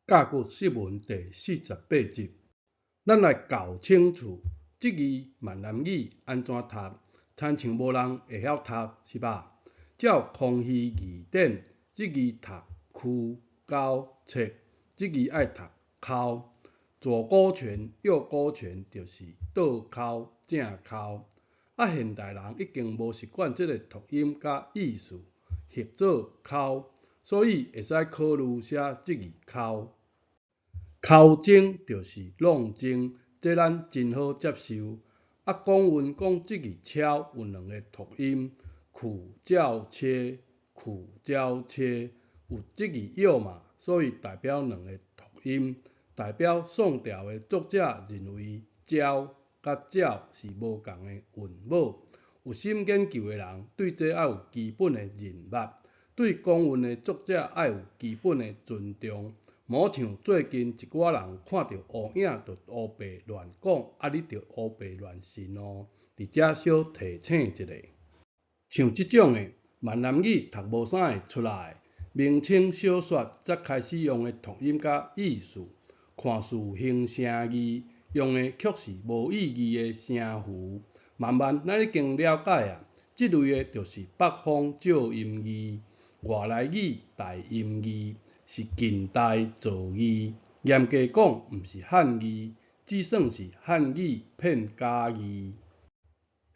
甲骨釋文第48集，咱來搞清楚，這字閩南語按怎讀，親像無人會曉讀，是吧？照康熙字典，這字讀區、溝、切，這字愛讀溝。左勾拳、右勾拳就是倒溝、正溝。啊，現代人已經無習慣這個讀音佮意思，譯做溝，所以會使考慮寫這字溝。溝鐘就是閬鐘，這咱真好接受。啊，古文講這字釗有兩个讀音，苦叫切，苦叫切，有這字約嘛，所以代表兩个讀音，代表宋朝的作者認為釗佮鳥是無仝的韻母。有心研究的人對這愛有基本的認捌，對古文的作者愛有基本的尊重。無像最近一寡人看著烏影就烏白亂講，啊你就烏白亂信哦。佇遮小提醒一下，像這種的閩南語讀無啥會出來，明清小說才開始用的讀音佮意思，看似形聲字，用的卻是無意義的聲符。慢慢咱已經了解啊，這類的就是北方借音字、外來語代音字，是近代造字，嚴格講毋是漢字，只算是漢語片假字。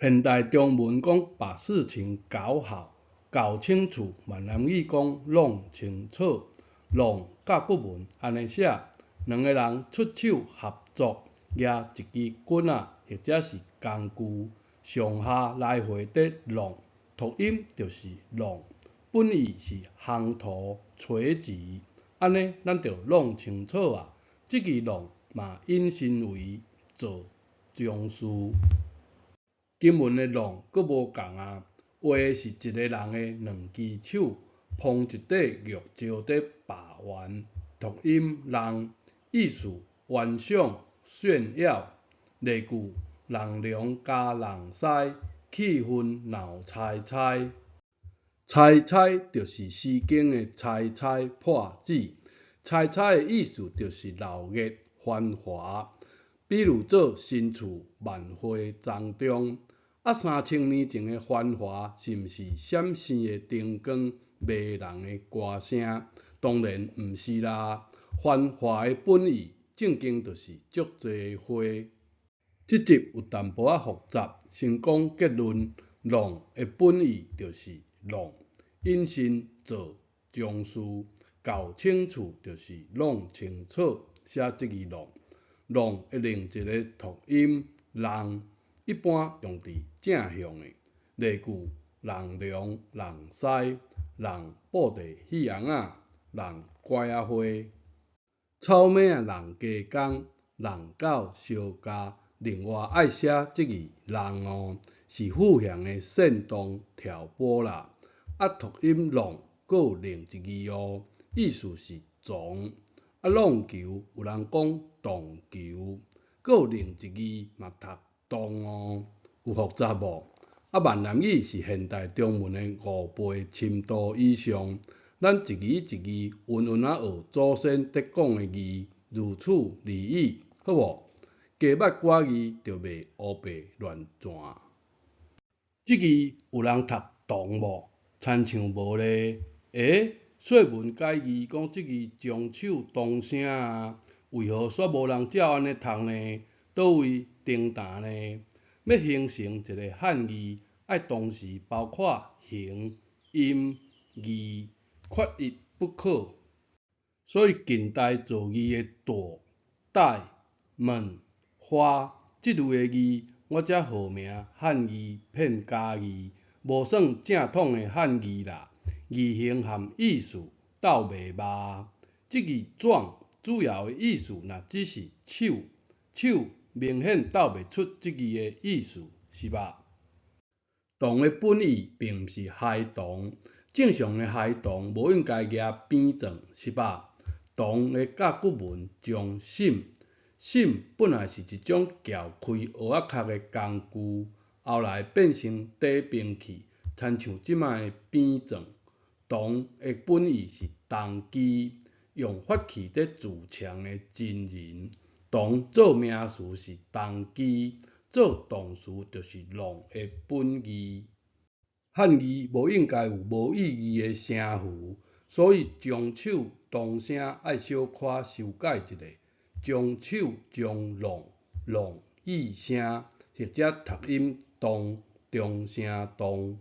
現代中文講把事情搞好、搞清楚，閩南語講弄清楚。弄甲骨文按呢寫，兩个人出手合作，舉一支棍仔或者是工具，上下來回佇弄，讀音就是弄。本意是烘塗、捶擊，按呢咱就弄清楚啊。這字弄嘛引申為做裝事。金文的顱閣無仝啊，畫的是一個人的兩支手捧一塊玉石佇把玩，讀音弄，意思玩賞、炫耀。例句：弄龍加弄獅，氣氛鬧猜猜。猜猜就是詩經的猜猜破子，猜猜的意思就是鬧熱繁華。比如做身處萬花叢中，啊3000年前的繁華是毋是閃爍的燈光、迷人的歌聲？當然毋是啦。繁華的本意正經就是足濟花。這集有淡薄仔複雜，先講結論：弄的本意就是弄。引申做裝事，搞清楚就是弄清楚，寫這字弄。弄的另一个讀音弄，一般用佇正向的，例句：弄龍、弄獅、弄布袋戲尪仔、弄拐仔花。草尾仔弄雞公、弄狗相咬。另外愛寫這字弄哦，是負向的煽動挑撥啦。啊，讀音浪閣有另一字哦，意思是傱。啊，浪球有人講盪球，閣有另一字嘛讀動哦，有複雜無？啊，閩南語是現代中文的五倍深度以上。咱一字一字穩穩仔學祖先佇講的字，如此而已，好無？加捌寡字就袂烏白亂轉。這字有人讀動無？親像無咧。欸，說文解字講這字將手同聲啊，為何煞無人照按呢讀呢？佗位停呾呢？欲形成一个漢字，愛同時包括形、音、義，缺一不可。所以近代造字的朵、帶、問、花這類的字，我才號名漢字片假字，無算正統的漢字啦。字形和意思鬥袂峇。這字壯主要的意思若只是手，手明顯鬥袂出這字的意思，是吧？童的本意並毋是孩童，正常的孩童無應該舉鞭杖，是吧？童的甲骨文將糝，糝本來是一種撬開蚵仔殼的工具，後來變成短兵器，親像這擺的鞭杖。銅的本意是銅機，用法器佇築牆的真人，動做名詞是動機，做動詞就是弄的本義。漢字無應該有無意義的聲符，所以將手同聲愛小可修改一下，將手將弄，弄意聲，或者讀音動，中聲動。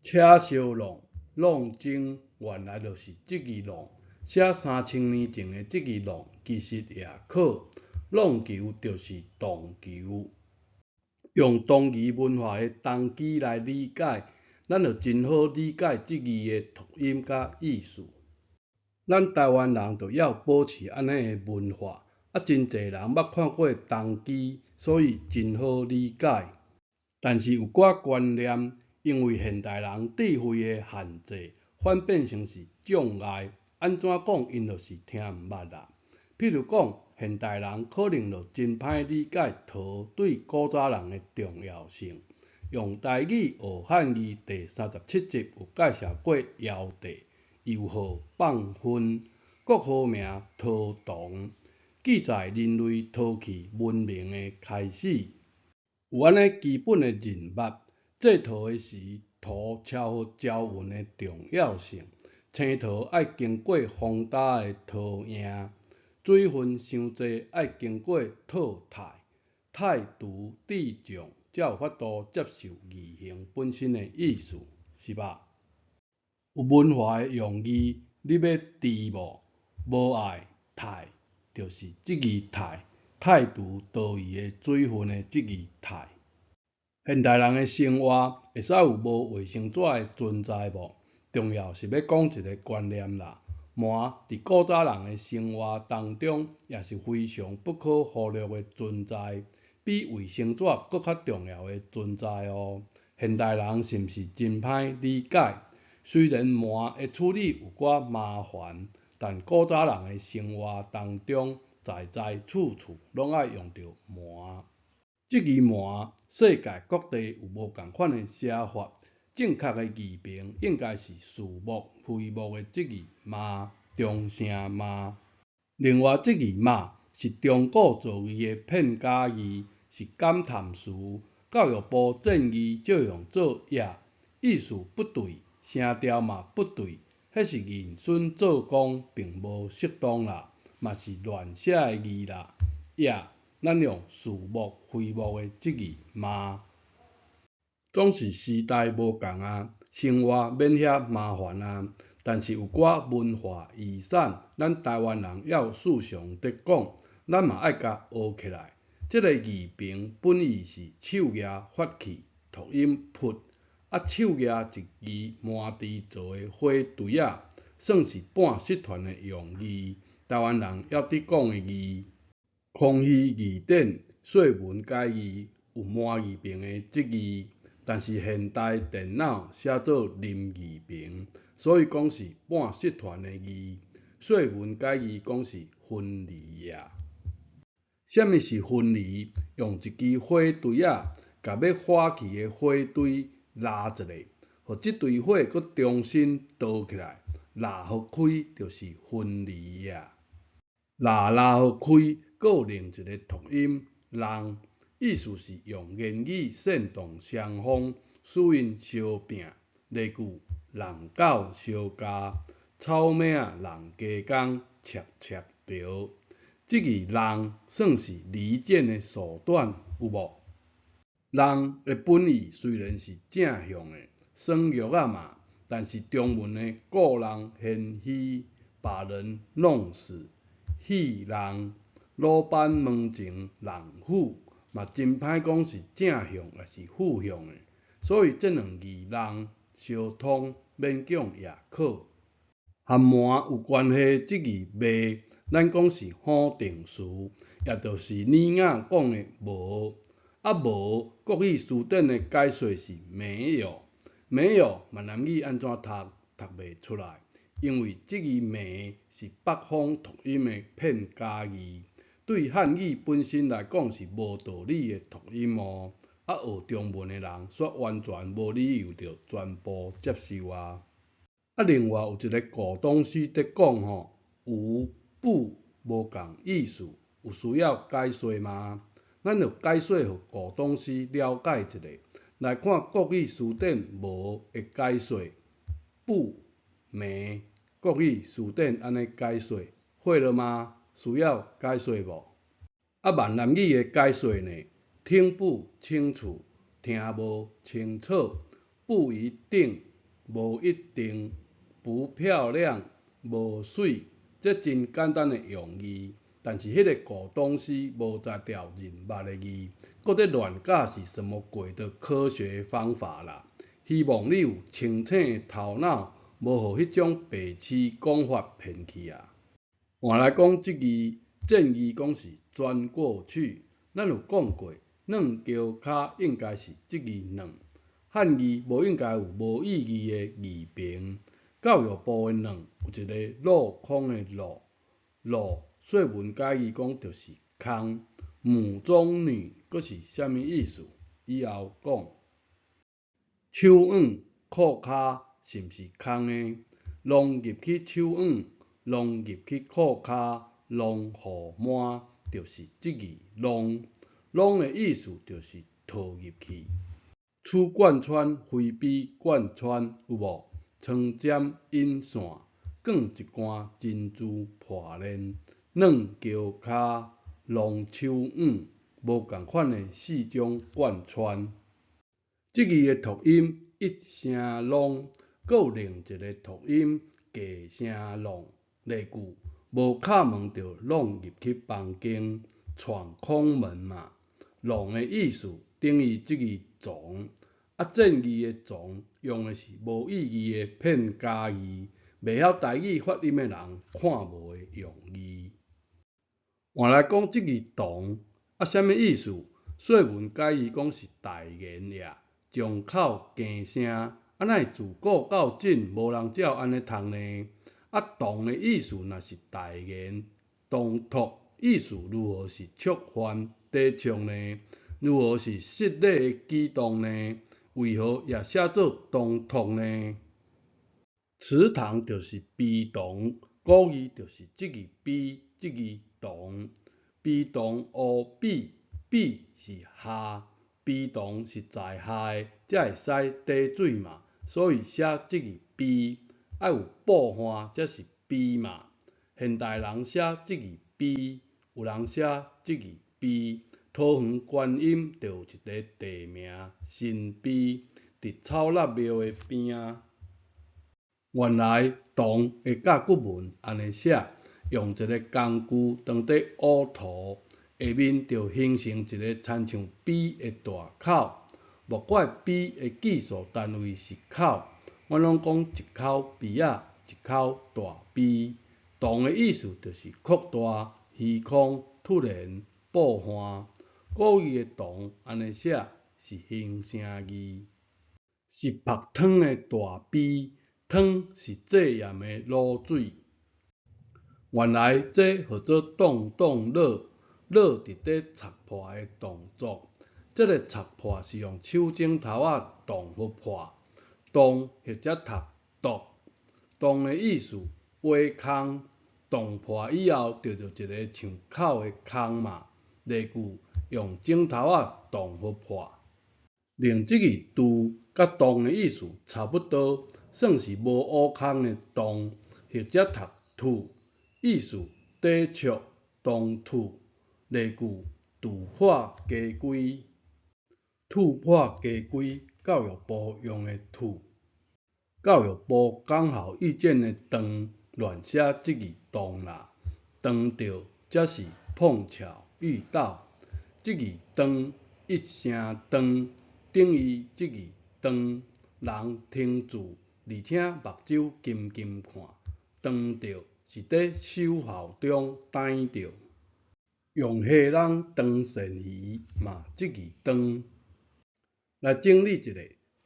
車燒弄，弄鐘原來就是這字弄，寫3000年前的這字弄，其實也可。弄球就是動球。用東夷文化的動機來理解，咱就真好理解這字的讀音佮意思。咱台灣人就猶保持按呢的文化，啊，真濟人捌看過動機，所以真好理解。但是有寡觀念，因為現代人智慧的限制，反變成是障礙。按怎講，𪜶就是聽毋捌啦。譬如講，現代人可能就真歹理解陶對古早人的重要性。用台語學漢字第37集有介紹過堯帝，又號放勛，國號名陶唐，記載人類陶器文明的開始。有按呢基本的認捌，製陶的時，土超予焦雲的重要性。青陶愛經過風焦的陶窯，水分傷濟愛經過淘汰，汰除智障，才有法度接受字形本身的意思，是吧？有文化的用字，你欲治無？無愛汰，就是這字汰，汰除多餘的水分的這字汰。現代人的生活會使有無衛生紙的存在無？重要是欲講一个觀念啦。糜佇古早人的生活當中，也是非常不可忽略的存在，比衛生紙閣較重要的存在哦。現代人是毋是真歹理解？雖然糜的處理有寡麻煩，但古早人的生活當中，在在處處攏愛用著糜。這字糜，世界各地有無仝款的寫法，正確的字名應該是似木非木的這字媽，中聲媽。另外，這字媽是中古造字的片假字，是感嘆詞。教育部建議借用做也，意思不對，聲調嘛不對，彼是認孫做公，並無適當啦，嘛是亂寫的字啦。也，咱用似木非木的這字媽。總是時代無仝啊，生活免遐麻煩啊。但是有寡文化遺產，咱台灣人猶時常佇講，咱嘛愛共學起來。這个字旁本意是手舉法器，讀音噗。啊，手舉一支麻糋做的火錘仔，算是半失傳的用字。台灣人猶佇講的字。康熙字典《說文解字》有麻字旁的這字，但是現代電腦寫做林字旁，所以講是半失傳的字。《說文解字》講是分離啊。啥物是分離？用一支火錘仔，共欲火去的火堆拉一下，予這堆火閣重新著起來，拉予開就是分離啊。拉拉予開，閣有另一个讀音弄，意思是用言語煽動雙方，使𪜶相拚。例句：弄狗相咬，草蜢仔弄雞公，赤赤著。這字弄算是離間的手段，有無？弄的本意雖然是正向的，耍虐仔嘛，但是中文的故弄玄虛，把人弄死，戲弄，魯班門前弄斧，嘛真歹講是正向抑是負向的，所以這兩字弄相通，勉強也可。和糜有關係，這字糜，咱講是否定詞，也就是爾雅講的無。啊無，國語辭典的解說是沒有，沒有閩南語按怎讀，讀袂出來，因為這字糜是北方讀音的片假字，對漢語本身來講是無道理的讀音哦。啊，學中文的人煞完全無理由著全部接受啊。啊，另外有一个舊東西佇講吼，有不無仝意思，有需要解說嗎？咱著解說予顧董事了解一下。來看國語辭典無的解說，不、沒，國語辭典按呢解說，會了嗎？需要解說無？啊，閩南語的解說呢？聽不清楚，聽無清楚，不一定，無一定，不漂亮，無媠，這真簡單的用字，但是彼個顧董事無才調認捌的字，閣咧亂教是什麼鬼的科學方法啦？希望你有清醒的頭腦，無予彼種白痴講法騙去啊！換來講這字，正義講是鑽過去，咱有講過，軟橋跤應該是這字軟，漢字無應該有無意義的字旁。教育部的軟有一个鏤空的鏤，鏤說文解字講就是空。母中女閣是啥物意思？以後講。手腕褲跤是毋是空的？弄入去手腕，弄入去褲跤，弄予滿，就是這字弄。弄的意思就是套入去。此貫穿非彼貫穿，有無？穿針引線，捲一罐珍珠破鏈，軟橋跤，弄手腕，無仝款的四種貫穿。這字的讀音一聲弄，閣有另一个讀音假聲弄。例句：無敲門就弄入去房間，闖空門嘛。弄的意思等於這字傱。啊，正字的傱用的是無意義的片假字，袂曉台語發音的人看無的用字。換來講，這字動啊，啥物意思？說文解字講是大言也，張口驚聲。啊，哪會自古到今無人照按呢讀呢？啊，動的意思若是大言，動托意思如何是觸犯抵觸呢？如何是失禮的舉動呢？為何也寫做動托呢？祠堂就是祠堂，古字就是這字悲，這字堂，祠堂烏比，比是下，祠堂是在下的，才會使滴水嘛，所以寫這字悲，愛有布汗才是悲嘛。現代人寫這字悲，有人寫這字悲。桃園觀音就有一个地名神悲，佇草衲廟的邊仔。原來動的甲骨文按呢寫，用一个工具當作凹圖，下面就形成一个親像埤的大口。莫怪埤的計數單位是口，阮攏講一口埤仔，一口大埤。動的意思就是擴大、虛空、突然、布汗。古字的動按呢寫是形聲字，是曝湯的大埤，湯是製鹽的滷水。原來這號做動動樂，樂佇咧戳破的動作。這个戳破是用手指頭仔動予破，動或者讀篤，動的意思挖空，洞破以後就著一个像口的空嘛。例句：用指頭仔動予破。另這字揬佮動的意思差不多，算是無烏空的動，或者讀吐，意思抵觸、動吐。例句：揬破家規，吐破家規，教育部用的吐。教育部講校意見的斷亂寫這字動啦，斷著才是碰巧遇到。這字斷一聲斷，等於這字斷，人停住，而且目睭金金看，斷著是佇守候中等著。用蝦籠斷鱔魚嘛，這字斷。來整理一下，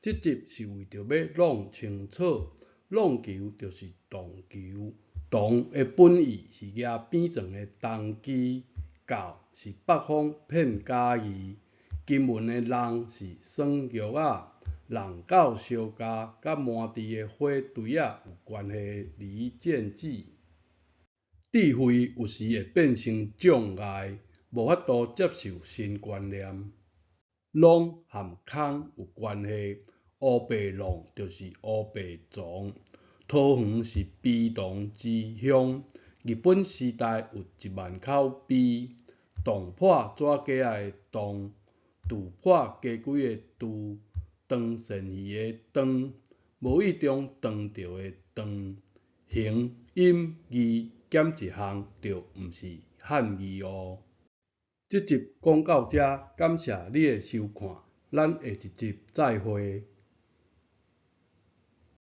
這集是為著欲弄清楚，弄球就是撞球，撞的本意是舉扁鑽的銅機，到是北方片假字，金門的弄是耍玉仔，弄到相加佮麻糋的火堆仔有關係的離間字。智慧有時會變成障礙，無法度接受新觀念。攏和空有關係，烏白挵就是烏白撞。桃園是蜚蠊之鄉，日本時代有1萬口蜚。撞破紙雞仔的撞，撞破雞胿的撞，斷鱔魚的斷，無意中斷著的斷，形、音、義減一項就毋是漢字喔。這集講到遮，感謝你的收看，咱下一集再會。